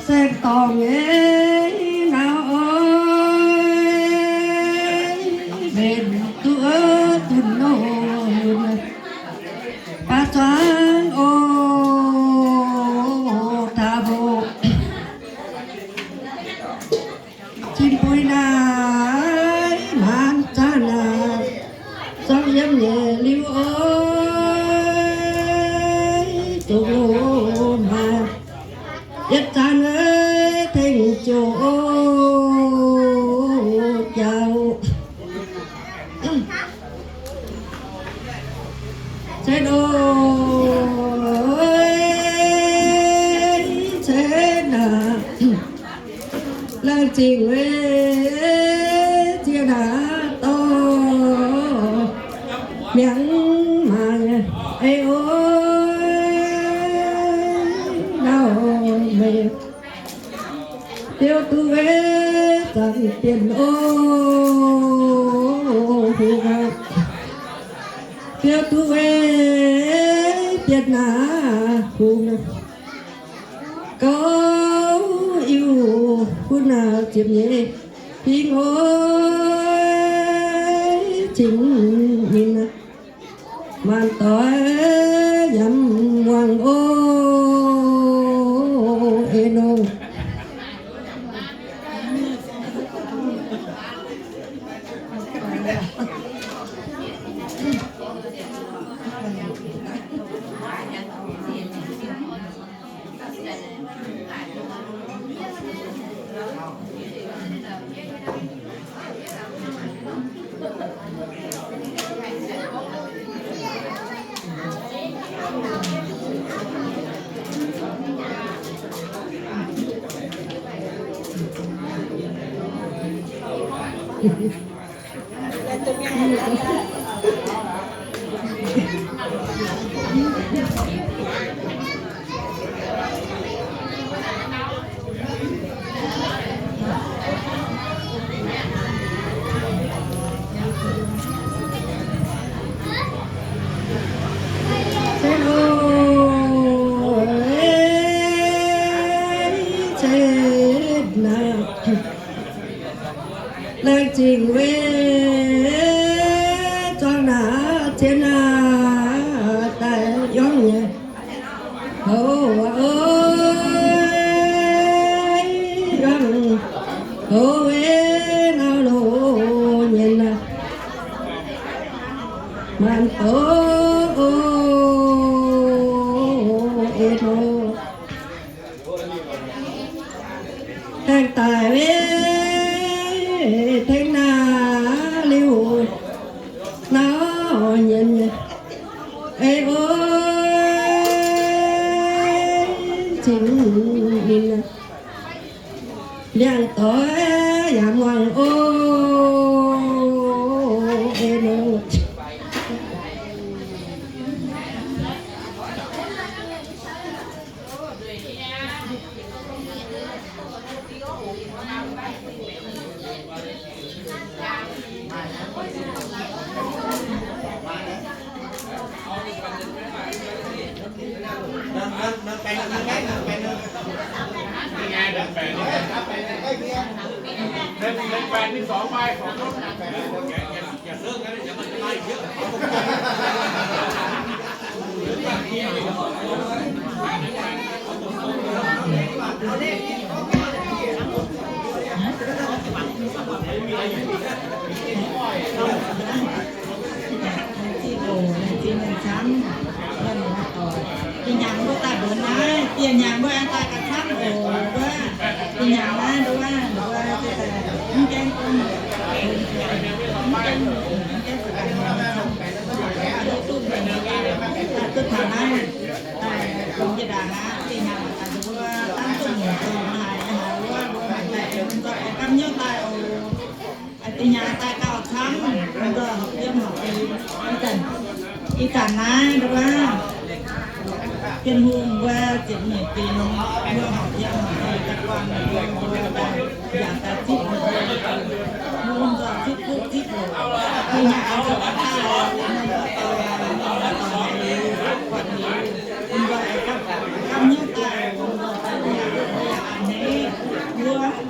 Saeng-dorngh nyei nau oix mbenc duqv dunh nor, baav zuangx oc, taux mbuo cin-buic naaiv maanc zaanv naaic, zorqv yiem nyeic liuz oix zuqc loz maaih yietc zanc tengx ziouc jauv. Cen oc, cen aac, laengz zingh weic ziex naaic dorh mi'aqv maah. Ei oc, ndau meih biouv duqv weic zanc bienh oc, hungh aac, biouv duqv weic bienh naaic hungh aac. Gauh iu bun naaic ziepc nyeic fingx oc, cingx ninh aac, maanc doic yaac muangx oc, ei nor. Laengz zingh weic zuangx naaic zien naaic daaih yangh nyei. Houv oc, yangh houv weic nau loz nyei naaic, maanc doic oc, ei nor. Haengh daic weic tengx naaic liuz, nau nyienz nyei. Ei oc, cingx ninh liangh doic yaac muangx oc, ei nor. Dinh hnyangx mbuo daaih mbuonx naaiv, dinh hnyangx mbuo aengx daaih gauh camv oc. Mbuo dinh hnyangx naaiv nduov, nduov, mv gaengh gorngv, mv gaengh, mv gaengh zuqc ganh camv. Daaih duqv taux naaiv, daaih longx jiex ndaangc aqv. Dinh hnyangx daaih mbuo dangv duqv nyungc zoux haaix haaix wuov, mbuo maaih daaih aengx nzoih aengx gapv hnyouv daaih oc. Dinh hnyangx daaih gauh camv, nzoih horpc yiem horpc eix. Ih zanc, ih zanc naaiv nduov, Tin-Hungh mbuo ziepc nyeic fingx, mbuo horpc yiem horpc eix daaih guangc mbuo, mbuo daaih yaac daaih zipv mbuo, mbuo nzoih zipv duqv zipv oc. Dinh hnyangx oix zuqc daaih, mbuo dorh, mbuo dorh haiz liuz, buatc liuz, nzoih gapv, gapv hnyouv daaih, nzoih zipv hnyouv, mbuo yaac a'hneiv.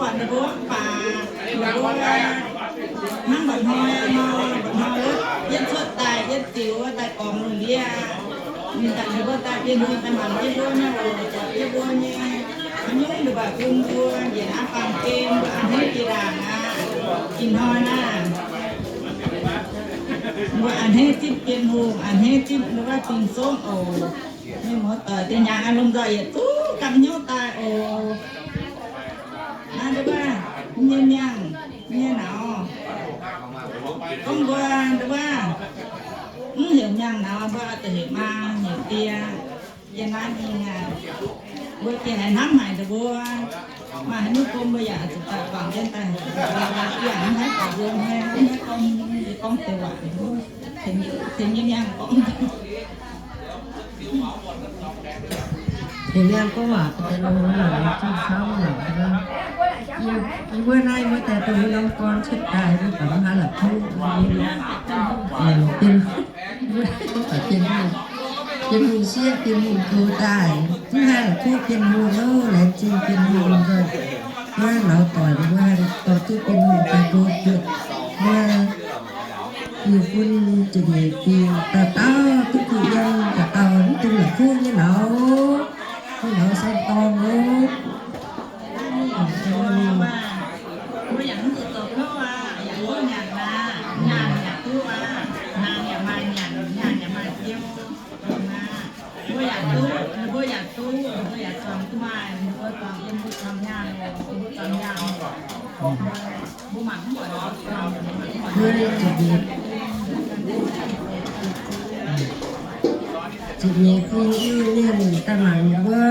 Ninh mbuo mv baac ninh mbuo hnangv mba'hnoi nor, mba'hnoi wuov, yie cuotv daaih, yie ziux wuov daaih gormx lungh ndiev. Ninh daaih, ninh mbuo daaih bienh hungh daaih mangc jienv mbuo nyei oc, buatc jienv mbuo nyei. Haaix nyungc ninh mbuo bun mbuo njiec naaiv baamh gen, mbuo a'hneiv jiex ndaangc aqv. Ih hnoi naaiv, mbuo a'hneiv zipv bienh hungh, a'hneiv zipv mbuo wuov ding zongv oc. Mienh muoz-doic deix hnyangx a'lungh nzoih yietc zungv gapv hnyouv daaih oc. Naaiv nduov wuov, nyei miangh, nyei nauz. Gorngv mbuo nduov wuov, mv heuc miangh nauz, mbuo oix zuqc heuc maa, heuc die. Yie naaiv mingh aqv, mbuo gengh haiz hnamv haic ndau mbuo. Maaih haaix nyungc gomv mbuo yaac zuqc daaih guangc jienv daaih. Yie yaac mv haih guangc mbuo, mv haih gorngv, mv haih gorngv deix waac, tengx nyei miangh gorngv. Tengx miangh gorngv waac, deix longx naaic, zungv camv naaic. Yie, yie mbuo naaiv, yie mbuo daaih dongh norm gorn cuotv daaih, mbuo baac mv haih la'kuqv. Bienh, bienh hungh sieqv, bienh hungh goux daaih, mv haih la'kuqv bienh hungh loh, laengz zingh bienh hungh nzoih. Mbuo lauz doic, mbuo haih dorh duqv bienh hungh daaih goux buatc mbuo Iu-fun ziepc nyeic fingx, dauh dauh duqv kuh yiem, dauh dauh mv dungx la'kuqv nyei nauz, nyei nauz saeng-dorngh oc. Mbuo yaac mv zuqc zoux kouv aqv, yaac duqv nyanc aqv, nyaanh yaac duqv aqv, hnaangx yaac maaih nyanc, nyaanh yaac maaih ziou. Mbuo yaac duqv, mbuo yaac duqv, mbuo yaac zuangx duqv maaih, mbuo zuangx yiem, mbuo zuangx nyaanh, mbuo zuangx nyaanh. Mbuo mangc mv buatc, mbuo zuangx mv buatc. Ziepc nyeic fingx Iu-Mienh daaih mangc mbuo,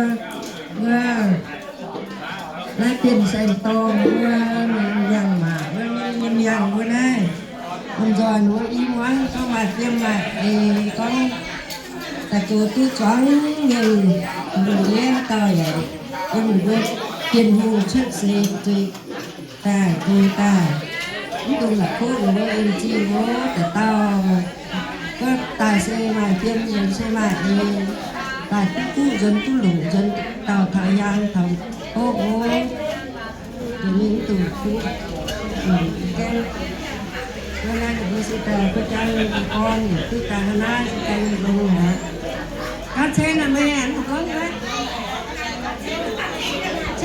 mbuo naaiv bienh saeng-dorngh mbuo, mienh miangh maac mbuo, mienh miangh mbuo naaiv, lomh nzoih ninh mbuo i muangv gorngv maaih fiem maaih eix gorngv daaih zoux duqv zuangx mienh, lungh ndiev dauh yaac yiem ninh mbuo bienh hungh cuotv seix zueih daaih, goux daaih, mv dungx la'kuqv ninh mbuo en zingh oc. Daaih dauh gorngv daaih se maaih fiem, nzuonx se maaih eix, daaih duqv duqv nzuonx duqv longc, nzuonx dauh taux hiaang taux hopv oc. Ninh mbuo mv dungx kuqv, gaengh. Hnangv naaiv ninh mbuo se daaih gorngv jangv gorn yietc duqv daaih hnangv naaiv se daaih longx aqv. Gapv ceng naaic meih mv dungx gorngv aqv.